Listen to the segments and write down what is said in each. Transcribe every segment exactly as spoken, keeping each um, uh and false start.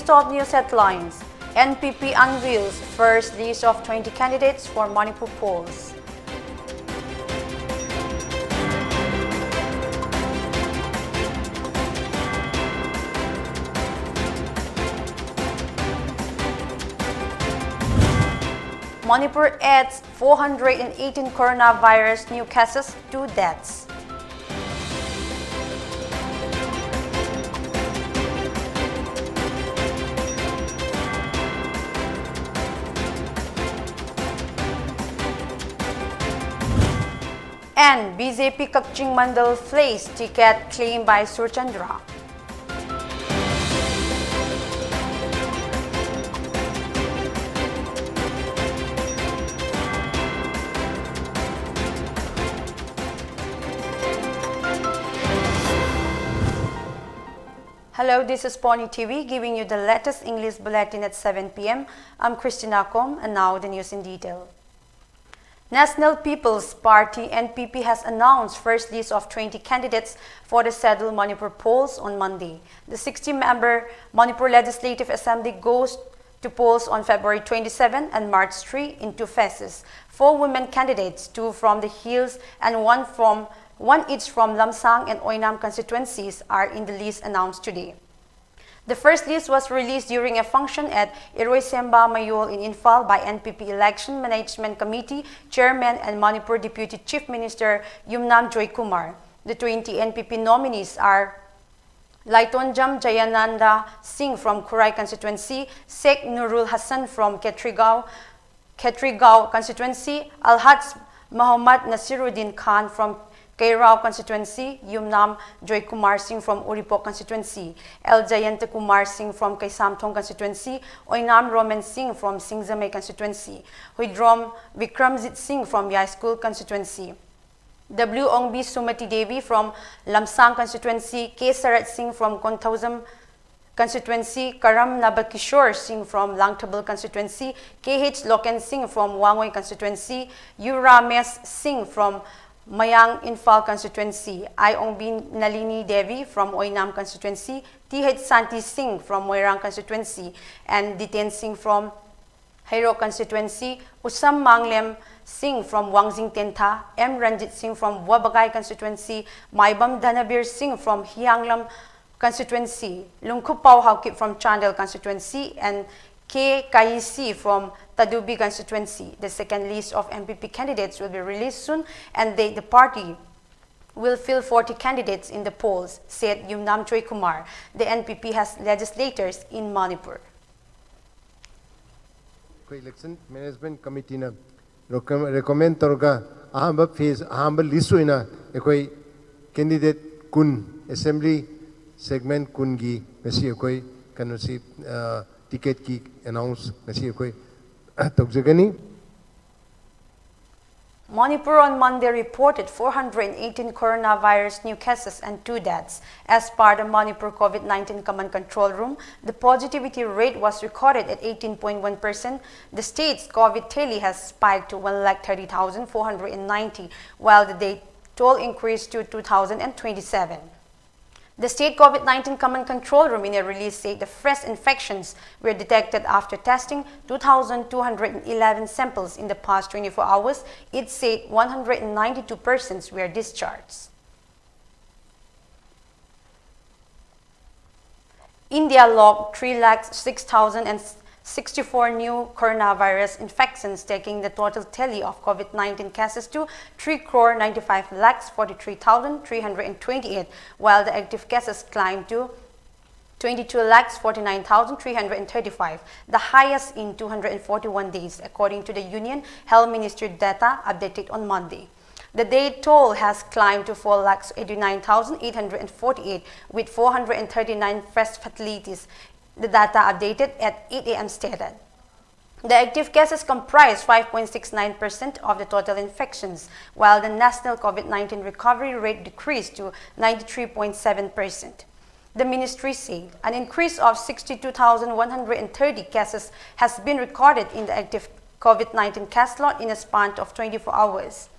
Top news headlines. N P P unveils first list of twenty candidates for Manipur polls. Manipur adds four hundred and eighteen coronavirus new cases, two deaths. And B J P Kakching Mandal flees ticket claimed by Surchandra. Hello, this is Pony T V giving you the latest English bulletin at seven p m. I'm Christina Kom, and now the news in detail. National People's Party, N P P, has announced first list of twenty candidates for the scheduled Manipur polls on Monday. The sixty-member Manipur Legislative Assembly goes to polls on February twenty-seven and March three in two phases. Four women candidates, two from the hills and one from, one each from Lamsang and Oinam constituencies, are in the list announced today. The first list was released during a function at Iroisemba Mayol in Imphal by N P P Election Management Committee Chairman and Manipur Deputy Chief Minister Yumnam Joykumar. The twenty N P P nominees are Laitonjam Jayananda Singh from Khurai constituency, Sheikh Nurul Hassan from Khetrigao, Khetrigao constituency, Alhaj Muhammad Nasiruddin Khan from Keirao constituency, Yumnam Joykumar Singh from Uripok constituency, L Jayanta Kumar Singh from Kaisamthong constituency, Oinam Roman Singh from Singjamei constituency, Huidrom Vikramjit Singh from Yaskul constituency, W Ongbi Sumati Devi from Lamsang constituency, K Sarat Singh from Konthoujam constituency, Karam Nabakishore Singh from Langthabal constituency, K H Loken Singh from Wangoi constituency, U Ramesh Singh from Mayang, Imphal constituency, I Ongbi Nalini Devi from Oinam constituency, Th Santi Singh from Moirang constituency, and Diten Singh from Heirok constituency, Usam Manglem Singh from Wangjing Tentha, M Ranjit Singh from Wabagai constituency, Maibam Dhanabir Singh from Hianglam constituency, Lungkhup Pau Haokip from Chandel constituency, and K Kaisi from Tadubi constituency. The second list of M P P candidates will be released soon, and they, the party will field forty candidates in the polls, said Yumnam Joy Kumar. The N P P has legislators in Manipur. ꯑꯩꯈꯣꯏ Election Management Committeeꯅ recommend ꯇꯧꯔꯒ ꯑꯍꯥꯟꯕ phase, ꯑꯍꯥꯟꯕ list ꯑꯣꯏꯅ ꯑꯩꯈꯣꯏ candidate ꯀꯨꯟ, assembly segment ꯀꯨꯟꯒꯤ ꯉꯁꯤ ꯑꯩꯈꯣꯏ ꯀꯩꯅꯣꯁꯤ, ticketꯀꯤ announce ꯉꯁꯤ ꯑꯩꯈꯣꯏ ꯇꯧꯖꯒꯅꯤ꯫ Manipur on Monday reported four hundred eighteen coronavirus new cases and two deaths. As per the Manipur COVID nineteen Command Control Room, the positivity rate was recorded at eighteen point one percent. The state's COVID tally has spiked to one lakh thirty thousand four hundred and ninety, while the death toll increased to two thousand and twenty-seven. The state COVID nineteen Command Control Room in a release said the fresh infections were detected after testing two thousand two hundred eleven samples in the past twenty-four hours. It said one hundred ninety-two persons were discharged. India logged three lakh six thousand and sixty-four new coronavirus infections, taking the total tally of COVID nineteen cases to three crore ninety-five lakhs forty-three thousand three hundred and twenty-eight, while the active cases climbed to twenty-two lakhs forty-nine thousand three hundred and thirty-five, the highest in two hundred and forty-one days, according to the Union Health Ministry data updated on Monday. The death toll has climbed to four lakhs eighty-nine thousand eight hundred and forty-eight, with four hundred and thirty-nine fresh fatalities. The data updated at eight A M stated. The active cases comprise five point six nine percent of the total infections, while the national COVID nineteen recovery rate decreased to ninety-three point seven percent. The ministry said an increase of sixty-two thousand one hundred and thirty cases has been recorded in the active COVID nineteen case load in a span of twenty-four hours.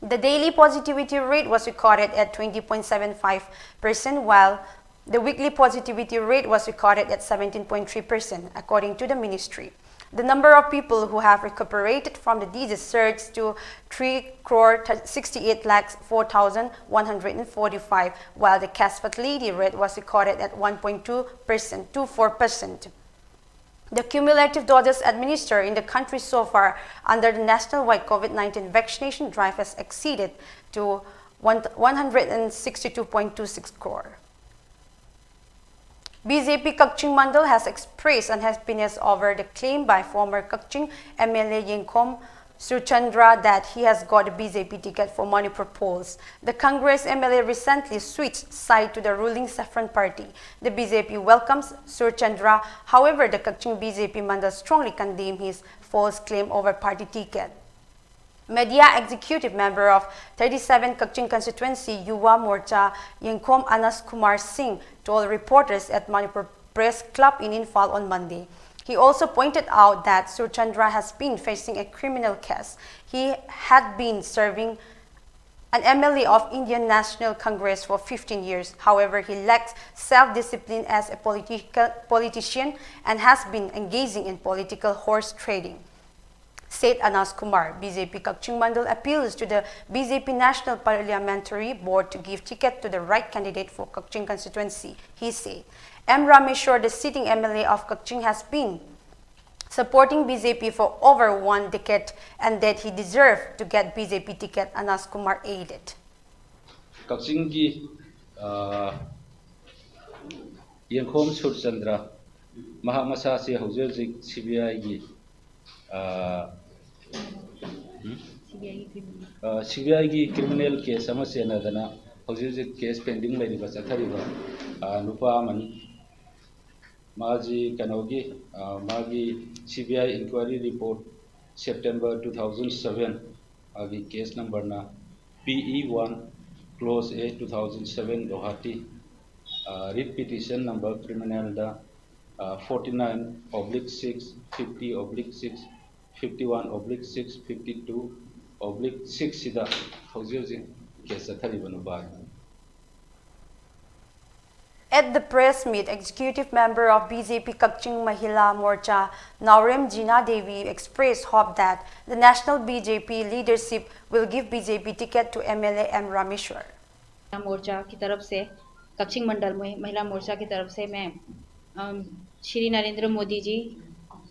The daily positivity rate was recorded at twenty point seven five percent, while the weekly positivity rate was recorded at seventeen point three percent, according to the ministry. The number of people who have recuperated from the disease surged to three crore sixty-eight lakhs four thousand one hundred forty-five, while the case fatality rate was recorded at one point two percent, two four percent. The cumulative doses administered in the country so far under the nationwide COVID nineteen vaccination drive has exceeded to one, one hundred sixty-two point two six crore. B J P Kakching Mandal has expressed unhappiness over the claim by former Kakching M L A Yengkhom Surchandra that he has got a B J P ticket for Manipur polls. The Congress M L A recently switched side to the ruling Saffron Party. The B J P welcomes Surchandra. However, the Kakching B J P Mandal strongly condemned his false claim over party ticket. Media executive member of thirty-seven Kakching constituency Yuva Morcha Yengkhom Anas Kumar Singh told reporters at Manipur Press Club in Imphal on Monday. He also pointed out that Surchandra has been facing a criminal case. He had been serving an M L A of Indian National Congress for fifteen years. However, he lacks self-discipline as a political politician and has been engaging in political horse trading, said Anas Kumar. B J P Kakching Mandal appeals to the B J P National Parliamentary Board to give ticket to the right candidate for Kakching constituency, he said. M Rameshwar, the sitting M L A of Kakching, has been supporting B J P for over one decade and that he deserved to get B J P ticket, Anas Kumar added. ꯀꯛꯆꯤꯡꯒꯤ ꯑ, ꯌꯦꯡꯈꯣꯝ ꯁꯨꯔꯆꯟꯗ꯭ꯔ, ꯃꯍꯥꯛ ꯃꯁꯥꯁꯦ ꯍꯧꯖꯤꯛ ꯍꯧꯖꯤꯛ C B ꯑꯥꯏꯒꯤ C B ꯑꯥꯏꯒꯤ criminal case ꯑꯃ ꯆꯦꯟꯅꯗꯅ ꯍꯧꯖꯤꯛ ꯍꯧꯖꯤꯛ ꯀꯦꯁ ꯄꯦꯟꯗꯤꯡ ꯂꯩꯔꯤꯕ ꯆꯠꯊꯔꯤꯕ ꯑ, ꯅꯨꯄꯥ ꯑꯃꯅꯤ꯫ ꯃꯥꯁꯤ ꯀꯩꯅꯣꯒꯤ ꯑ, ꯃꯥꯒꯤ C B I inquiry report September two thousand seven, ꯃꯥꯒꯤ ꯀꯦꯁ ꯅꯝꯕꯔꯅ P E one, clause A, two thousand seven, Guwahati, ꯑ, ꯔꯤꯠ ꯄꯤꯇꯤꯁꯟ ꯅꯝꯕꯔ ꯀ꯭ꯔꯤꯃꯤꯅꯦꯜꯗ ꯑ, forty nine oblique six, fifty oblique six, fifty one oblique six, fifty two, oblique ꯁꯤꯛꯁꯁꯤꯗ ꯍꯧꯖꯤꯛ ꯍꯧꯖꯤꯛ case ꯆꯠꯊꯔꯤꯕ ꯅꯨꯄꯥꯅꯤ꯫ At the press meet, executive member of B J P Kakching Mahila Morcha, Naorem Jina Devi, expressed hope that the national B J P leadership will give B J P ticket to M L A M Rameshwar. महिला मोर्चा की तरफ से, कक्षिंग मंडल में महिला मोर्चा की तरफ से मैं अम, श्री नरेंद्र मोदी जी,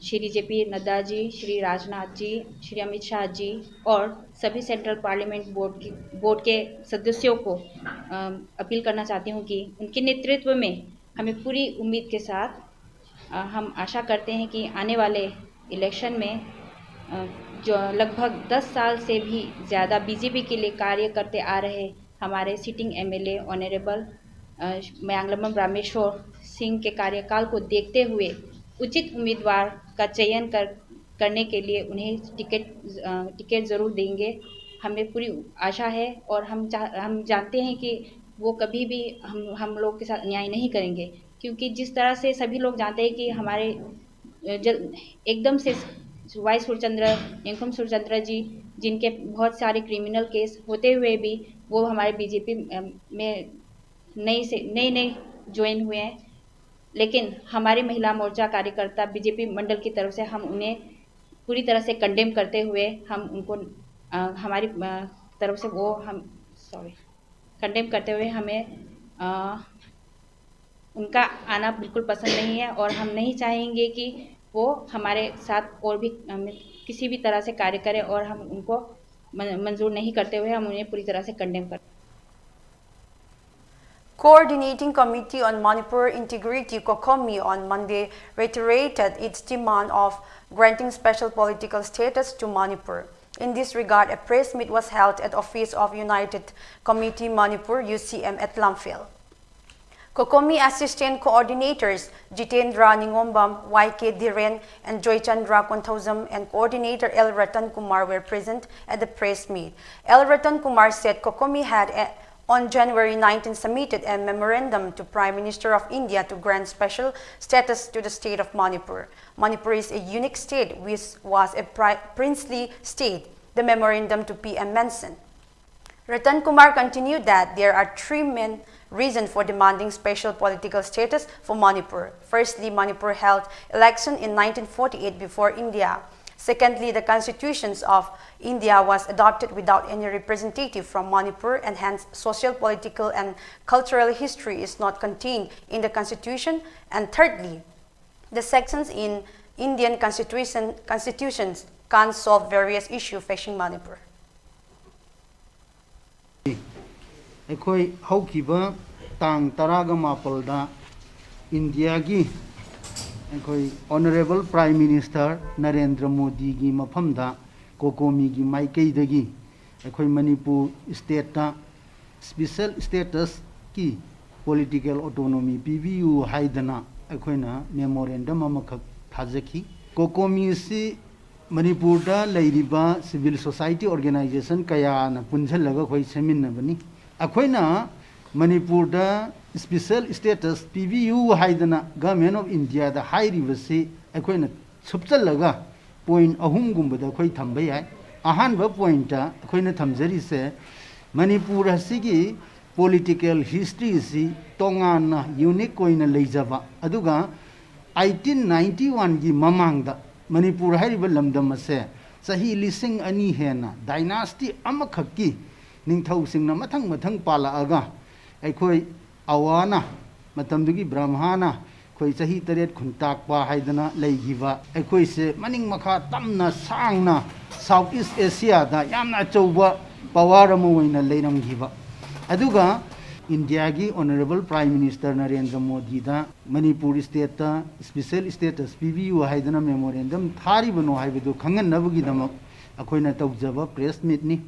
श्री जेपी नड्डा जी, श्री राजनाथ जी, श्री अमित शाह जी और सभी सेंट्रल पार्लियामेंट बोर्ड की बोर्ड के सदस्यों को अम, अपील करना चाहती हूँ कि उनके नेतृत्व में हमें पूरी उम्मीद के साथ अ, हम आशा करते हैं कि आने वाले इलेक्शन में अ, जो लगभग दस साल से भी ज़्यादा बीजेपी के लिए कार्य करते आ रहे हमारे सिटिंग एमएलए ऑनरेबल अ, मयांगलमम रामेश्वर सिंह के कार्यकाल को देखते हुए उचित उम्मीदवार का चयन कर करने के लिए उन्हें टिकट अ, टिकट ज़रूर देंगे। हमें पूरी आशा है और हम चाह हम जानते हैं कि वो कभी भी हम हम लोग के साथ अन्याय नहीं करेंगे, क्योंकि जिस तरह से सभी लोग जानते हैं कि हमारे अ, जल एकदम से वाई सुरचंद्र, एंखुम सुरचंद्र जी, जिनके बहुत सारे क्रिमिनल केस होते हुए भी वो हमारे बीजेपी में नई से नए नए ज्वाइन हुए हैं, लेकिन हमारे महिला मोर्चा कार्यकर्ता बीजेपी मंडल की तरफ से हम उन्हें पूरी तरह से कंडेम करते हुए हम उनको अ, हमारी अ, तरफ से वो हम सॉरी कंडेम करते हुए हमें अ, उनका आना बिल्कुल पसंद नहीं है और हम नहीं चाहेंगे कि वो हमारे साथ और भी अ, किसी भी तरह से कार्य करें और हम उनको मन- मंजूर नहीं करते हुए हम उन्हें पूरी तरह से कंडेम करते हैं। Coordinating Committee on Manipur Integrity, COCOMI, on Monday reiterated its demand of granting special political status to Manipur. In this regard, a press meet was held at office of United Committee Manipur, U C M, at Lamphel. COCOMI Assistant Coordinators Jitendra Ningombam, Y K Dhiren, and Joychandra Konthoujam and Coordinator L Ratan Kumar were present at the press meet. L Ratan Kumar said COCOMI had, uh, on January nineteen, submitted a memorandum to Prime Minister of India to grant special status to the state of Manipur. Manipur is a unique state which was a pri- princely state. the memorandum to P M Manson. Ratan Kumar continued that there are three main reasons for demanding special political status for Manipur. Firstly, Manipur held election in nineteen forty-eight before India. Secondly, the constitutions of India was adopted without any representative from Manipur, and hence social, political, and cultural history is not contained in the constitution. And thirdly, the sections in Indian constitution, constitutions can't solve various issues facing Manipur. ꯑꯩꯈꯣꯏ ꯍꯧꯈꯤꯕ ꯇꯥꯡ ꯇꯔꯥꯒ ꯃꯥꯄꯜꯗ ꯏꯟꯗꯤꯌꯥꯒꯤ ꯑꯩꯈꯣꯏ honourable prime minister Narendra ꯃꯣꯗꯤꯒꯤ ꯃꯐꯝꯗ ꯀꯣꯀꯣꯃꯤꯒꯤ ꯃꯥꯏꯀꯩꯗꯒꯤ ꯑꯩꯈꯣꯏ ꯃꯅꯤꯄꯨꯔ ꯁ꯭ꯇꯦꯠꯇ ꯁ꯭ꯄꯤꯁꯦꯜ ꯁ꯭ꯇꯦꯇꯁꯀꯤ ꯄꯣꯂꯤꯇꯤꯀꯦꯜ ꯑꯣꯇꯣꯅꯣꯃꯤ ꯄꯤꯕꯤꯌꯨ ꯍꯥꯏꯗꯅ ꯑꯩꯈꯣꯏꯅ ꯃꯦꯃꯣꯔꯦꯟꯗꯝ ꯑꯃꯈꯛ ꯊꯥꯖꯈꯤ꯫ ꯀꯣꯀꯣꯃꯤꯁꯤ ꯃꯅꯤꯄꯨꯔꯗ ꯂꯩꯔꯤꯕ ꯁꯤꯚꯤꯜ ꯁꯣꯁꯥꯏꯇꯤ ꯑꯣꯔꯒꯅꯥꯏꯖꯦꯁꯟ ꯀꯌꯥꯅ ꯄꯨꯟꯁꯤꯜꯂꯒ ꯑꯩꯈꯣꯏ ꯁꯦꯝꯃꯤꯟꯅꯕꯅꯤ꯫ ꯑꯩꯈꯣꯏꯅ ꯃꯅꯤꯄꯨꯔꯗ ꯁ꯭ꯄꯤꯁꯦꯜ ꯁ꯭ꯇꯦꯇꯁ ꯄꯤꯕꯤꯌꯨ ꯍꯥꯏꯗꯅ ꯒꯃꯦꯟ ꯑꯣꯐ ꯏꯟꯗꯤꯌꯥꯗ ꯍꯥꯏꯔꯤꯕꯁꯤ ꯑꯩꯈꯣꯏꯅ ꯁꯨꯞꯆꯜꯂꯒ ꯄꯣꯏꯟ ꯑꯍꯨꯝꯒꯨꯝꯕꯗ ꯑꯩꯈꯣꯏ ꯊꯝꯕ ꯌꯥꯏ꯫ ꯑꯍꯥꯟꯕ ꯄꯣꯏꯟꯇ ꯑꯩꯈꯣꯏꯅ ꯊꯝꯖꯔꯤꯁꯦ, ꯃꯅꯤꯄꯨꯔ ꯑꯁꯤꯒꯤ ꯄꯣꯂꯤꯇꯤꯀꯦꯜ ꯍꯤꯁꯇ꯭ꯔꯤꯁꯤ ꯇꯣꯉꯥꯟꯅ ꯌꯨꯅꯤꯛ ꯑꯣꯏꯅ ꯂꯩꯖꯕ, ꯑꯗꯨꯒ ꯑꯩꯇꯤꯟ ꯅꯥꯏꯟꯇꯤ ꯋꯥꯟꯒꯤ ꯃꯃꯥꯡꯗ ꯃꯅꯤꯄꯨꯔ ꯍꯥꯏꯔꯤꯕ ꯂꯝꯗꯝ ꯑꯁꯦ ꯆꯍꯤ ꯂꯤꯁꯤꯡ ꯑꯅꯤ ꯍꯦꯟꯅ ꯗꯥꯏꯅꯥꯁꯇꯤ ꯑꯃꯈꯛꯀꯤ ꯅꯤꯡꯊꯧꯁꯤꯡꯅ ꯃꯊꯪ ꯃꯊꯪ ꯄꯥꯜꯂꯛꯑꯒ ꯑꯩꯈꯣꯏ ꯑꯋꯥꯅ, ꯃꯇꯝꯗꯨꯒꯤ ꯕ꯭ꯔꯍꯃꯅ ꯑꯩꯈꯣꯏ ꯆꯍꯤ ꯇꯔꯦꯠ ꯈꯨꯟꯇꯥꯛꯄ ꯍꯥꯏꯗꯅ ꯂꯩꯈꯤꯕ ꯑꯩꯈꯣꯏꯁꯦ ꯃꯅꯤꯡ ꯃꯈꯥ ꯇꯝꯅ ꯁꯥꯡꯅ ꯁꯥꯎꯠ ꯏꯁ ꯑꯦꯁꯤꯌꯥꯗ ꯌꯥꯝꯅ ꯑꯆꯧꯕ ꯄꯋꯥꯔ ꯑꯃ ꯑꯣꯏꯅ ꯂꯩꯔꯝꯈꯤꯕ꯫ ꯑꯗꯨꯒ ꯏꯟꯗꯤꯌꯥꯒꯤ ꯑꯣꯅꯔꯦꯕꯜ ꯄ꯭ꯔꯥꯏꯝ ꯃꯤꯅꯤꯁꯇꯔ ꯅꯔꯦꯟꯗ꯭ꯔ ꯃꯣꯗꯤꯗ ꯃꯅꯤꯄꯨꯔ ꯁ꯭ꯇꯦꯠꯇ ꯁ꯭ꯄꯤꯁꯦꯜ ꯁ꯭ꯇꯦꯇꯁ ꯄꯤꯕꯤꯌꯨ ꯍꯥꯏꯗꯅ ꯃꯦꯃꯣꯔꯦꯟꯗꯝ ꯊꯥꯔꯤꯕꯅꯣ ꯍꯥꯏꯕꯗꯨ ꯈꯪꯍꯟꯅꯕꯒꯤꯗꯃꯛ ꯑꯩꯈꯣꯏꯅ ꯇꯧꯖꯕ ꯄ꯭ꯔꯦꯁ ꯃꯤꯠꯅꯤ꯫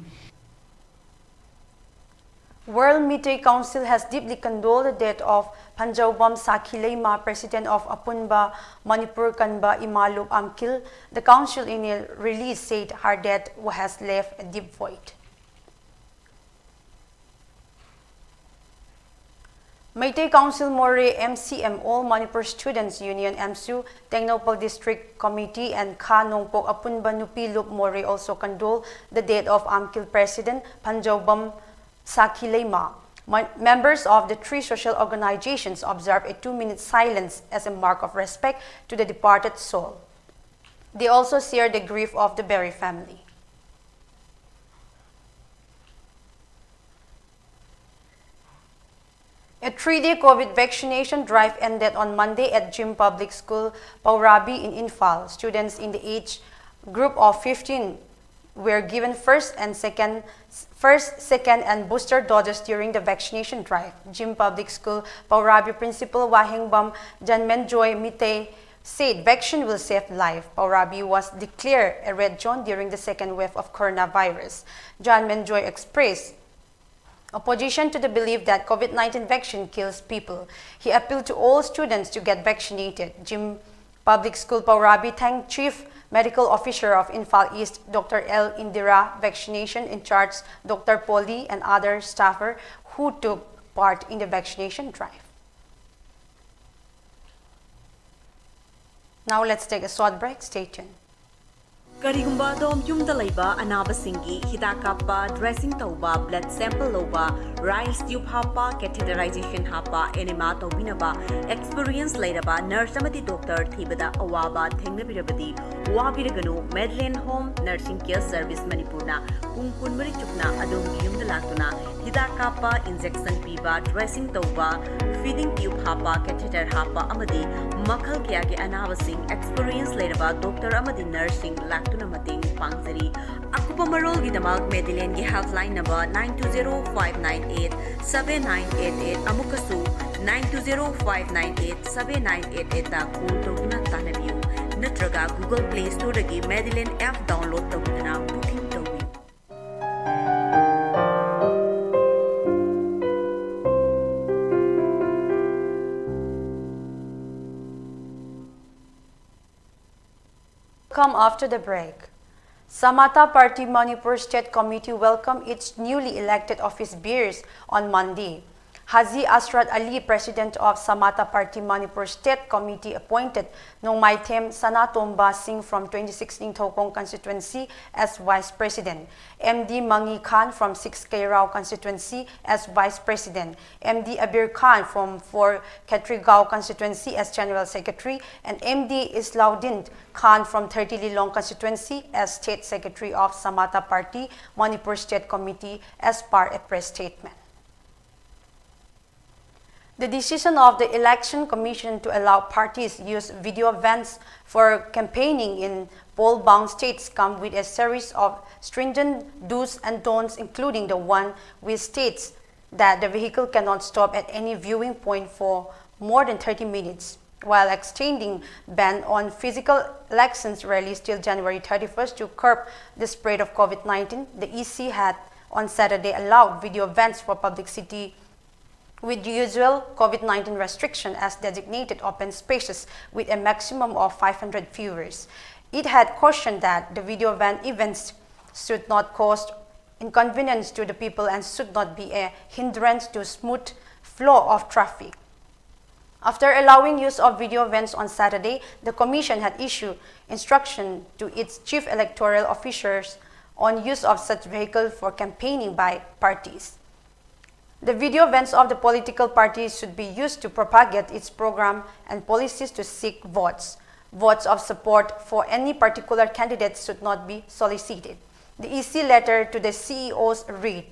World Meitei Council has deeply condoled the death of Phanjaobam Sakhi Leima, president of Apunba Manipur Kanba Imalup Amkil. The council in a release said her death has left a deep void. Meitei Council Moreh, M C M, All Manipur Students Union, AMSU, Tengnoupal District Committee and Kha Nongpok Apunba Nupi Lup Moreh also condole the death of AMKIL President Phanjaobam Sakhi Leima. Mon- members of the three social organizations observe a two-minute silence as a mark of respect to the departed soul. They also share the grief of the bereaved family. A three-day COVID vaccination drive ended on Monday at Jim Public School, Paurabi in Imphal. Students in the age group of fifteen were given first and second, first, second, and booster doses during the vaccination drive. Jim Public School, Paurabi Principal Wahengbam Janmenjoy Mitei said vaccine will save life. Paurabi was declared a red zone during the second wave of coronavirus. Janmenjoy expressed opposition to the belief that COVID nineteen vaccine kills people. He appealed to all students to get vaccinated. Jim Public School Paurabi thanked Chief Medical Officer of Imphal East, Doctor L Indira, vaccination in charge, Doctor Poli, and other staffer who took part in the vaccination drive. Now let's take a short break. Stay tuned. ꯀꯔꯤꯒꯨꯝꯕ ꯑꯗꯣꯝ ꯌꯨꯝꯗ ꯂꯩꯕ ꯑꯅꯥꯕꯁꯤꯡꯒꯤ ꯍꯤꯗꯥꯛ ꯀꯥꯞꯄ, dressing ꯇꯧꯕ, blood sample ꯂꯧꯕ, rice tube ꯍꯥꯞꯄ, catheterization ꯍꯥꯞꯄ, enema ꯇꯧꯕꯤꯅꯕ experience ꯂꯩꯔꯕ nurse ꯑꯃꯗꯤ doctor ꯊꯤꯕꯗ ꯑꯋꯥꯕ ꯊꯦꯡꯅꯕꯤꯔꯕꯗꯤ, ꯋꯥꯕꯤꯔꯒꯅꯨ꯫ Madeline Home Nursing Care Service ꯃꯅꯤꯄꯨꯔꯅ ꯄꯨꯡ ꯀꯨꯟꯃꯔꯤ ꯆꯨꯞꯅ ꯑꯗꯣꯝꯒꯤ ꯌꯨꯝꯗ ꯂꯥꯛꯇꯨꯅ ꯍꯤꯗꯥꯛ ꯀꯥꯞꯄ, injection ꯄꯤꯕ, dressing ꯇꯧꯕ, feeding tube ꯍꯥꯞꯄ, catheter ꯍꯥꯞꯄ ꯑꯃꯗꯤ ꯃꯈꯜ ꯀꯌꯥꯒꯤ ꯑꯅꯥꯕꯁꯤꯡ experience ꯂꯩꯔꯕ doctor ꯑꯃꯗꯤ nurseꯁꯤꯡ ꯂꯥꯛꯇꯨꯅ ꯃꯇꯦꯡ ꯄꯥꯡꯖꯔꯤ꯫ ꯑꯀꯨꯞꯄ ꯃꯔꯣꯜꯒꯤꯗꯃꯛ Madelineꯒꯤ helpline number nine two zero five nine eight seven nine eight eight, ꯑꯃꯨꯛꯀꯁꯨ nine two zero five nine eight seven nine eight eightꯇ call ꯇꯧꯗꯨꯅ ꯇꯥꯟꯅꯕꯤꯌꯨ, ꯅꯠꯇ꯭ꯔꯒ Google Play Storeꯗꯒꯤ Madeline app download ꯇꯧꯗꯨꯅ booking ꯇꯧꯕꯤꯌꯨ꯫ Come after the break. Samata Party Manipur State Committee welcomed its newly elected office bearers on Monday. Haji Asrat Ali, President of Samata Party Manipur State Committee, appointed Nongmaithem Sanatomba Singh from twenty-six Ningthoukhong constituency as Vice President, M D Mangi Khan from six Keirao constituency as Vice President, M D Abir Khan from four Khetrigao constituency as General Secretary, and M D Islauddin Khan from thirty Lilong constituency as State Secretary of Samata Party Manipur State Committee, as per a press statement. The decision of the Election Commission to allow parties use video vans for campaigning in poll-bound states come with a series of stringent do's and don'ts, including the one which states that the vehicle cannot stop at any viewing point for more than thirty minutes, while extending ban on physical elections rallies till January thirty-first to curb the spread of COVID nineteen. The E C had on Saturday allowed video vans for public city with usual COVID nineteen restriction as designated open spaces with a maximum of five hundred viewers. It had cautioned that the video van events should not cause inconvenience to the people and should not be a hindrance to smooth flow of traffic. After allowing use of video vans on Saturday, the commission had issued instruction to its chief electoral officers on use of such vehicle for campaigning by parties. The video vans of the political parties should be used to propagate its program and policies to seek votes. Votes of support for any particular candidate should not be solicited. The E C letter to the C E Os read,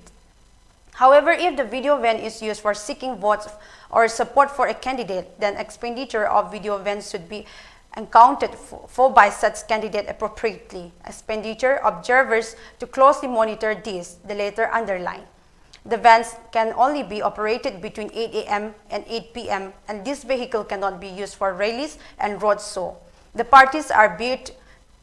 however, if the video van is used for seeking votes or support for a candidate, then expenditure of video vans should be accounted for, for by such candidate appropriately. Expenditure observers to closely monitor this, the letter underlined. The vans can only be operated between eight A M and eight P M, and this vehicle cannot be used for rallies and road show. The parties are bid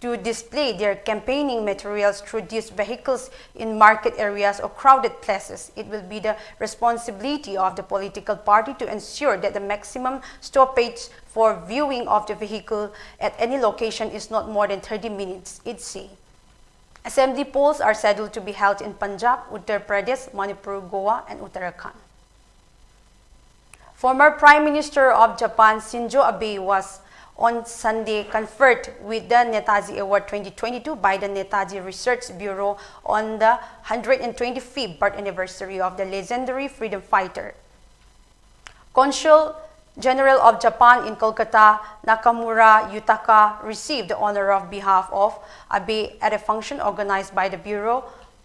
to display their campaigning materials through these vehicles in market areas or crowded places. It will be the responsibility of the political party to ensure that the maximum stoppage for viewing of the vehicle at any location is not more than thirty minutes, it say. Assembly polls are scheduled to be held in Punjab, Uttar Pradesh, Manipur, Goa, and Uttarakhand. Former Prime Minister of Japan Shinzo Abe was on Sunday conferred with the Netaji Award twenty twenty-two by the Netaji Research Bureau on the one hundred twenty-fifth birth anniversary of the legendary freedom fighter. Consul General of Japan in Kolkata, Nakamura Yutaka, received the honor of behalf of Abe at a function organized by the Bureau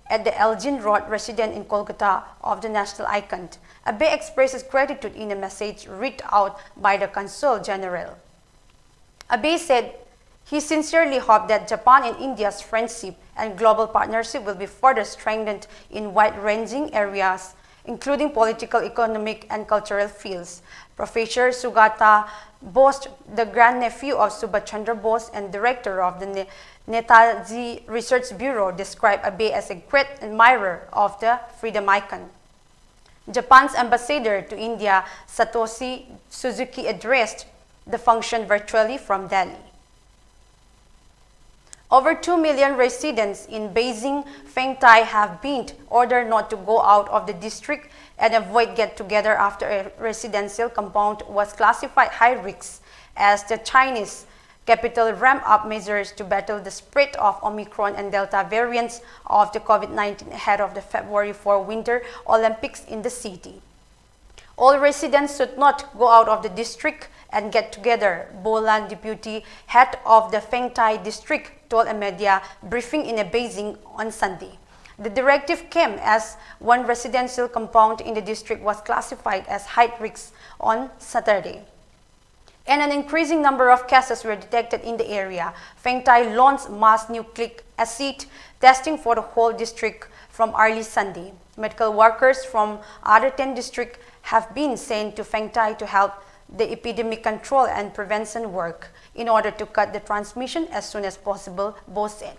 at the Elgin Road residence in Kolkata of the national icon. Abe expresses gratitude in a message read out by the Consul General. Abe said he sincerely hoped that Japan and India's friendship and global partnership will be further strengthened in wide-ranging areas, including political, economic, and cultural fields. Professor Sugata Bose, the grandnephew of Subhash Chandra Bose and director of the Ne- Netaji Research Bureau, described Abe as a great admirer of the freedom icon. Japan's ambassador to India, Satoshi Suzuki, addressed the function virtually from Delhi. Over two million residents in Beijing Fengtai have been ordered not to go out of the district and avoid get-together after a residential compound was classified high risk as the Chinese capital ramped up measures to battle the spread of Omicron and Delta variants of the COVID nineteen ahead of the February four Winter Olympics in the city. All residents should not go out of the district and get together, Bolan, deputy head of the Fengtai district, told a media briefing in a Beijing on Sunday. The directive came as one residential compound in the district was classified as high risk on Saturday. And an increasing number of cases were detected in the area. Fengtai launched mass nucleic acid testing for the whole district from early Sunday. Medical workers from other ten districts have been sent to Fengtai to help the epidemic control and prevention work in order to cut the transmission as soon as possible, Bose said.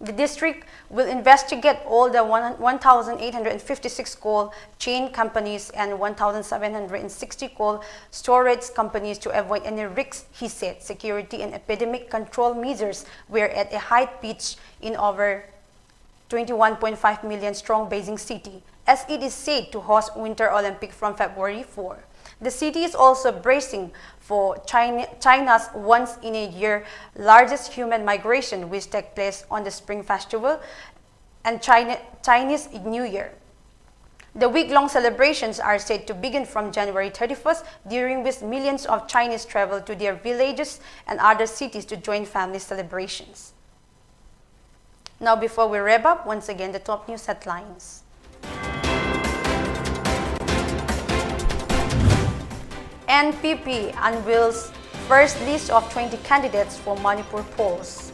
The district will investigate all the one- one thousand eight hundred fifty-six cold chain companies and one thousand seven hundred sixty cold storage companies to avoid any risks, he said. Security and epidemic control measures were at a high pitch in over twenty-one point five million strong Beijing city, as it is set to host Winter Olympic from February four. The city is also bracing for China, China's once-in-a-year largest human migration, which take place on the Spring Festival and China, Chinese New Year. The week-long celebrations are set to begin from January thirty-first, during which millions of Chinese travel to their villages and other cities to join family celebrations. Now, before we wrap up, once again, the top news headlines. N P P unveils first list of twenty candidates for Manipur polls.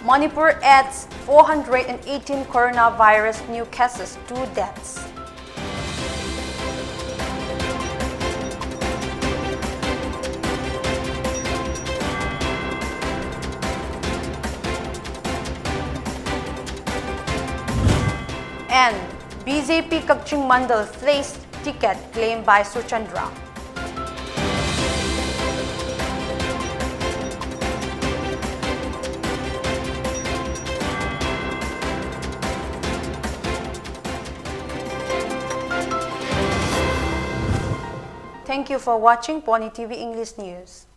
Manipur adds four hundred and eighteen coronavirus new cases to deaths. And B J P Kakching Mandal flees ticket claimed by Suchandra. Thank you for watching Pony T V English News.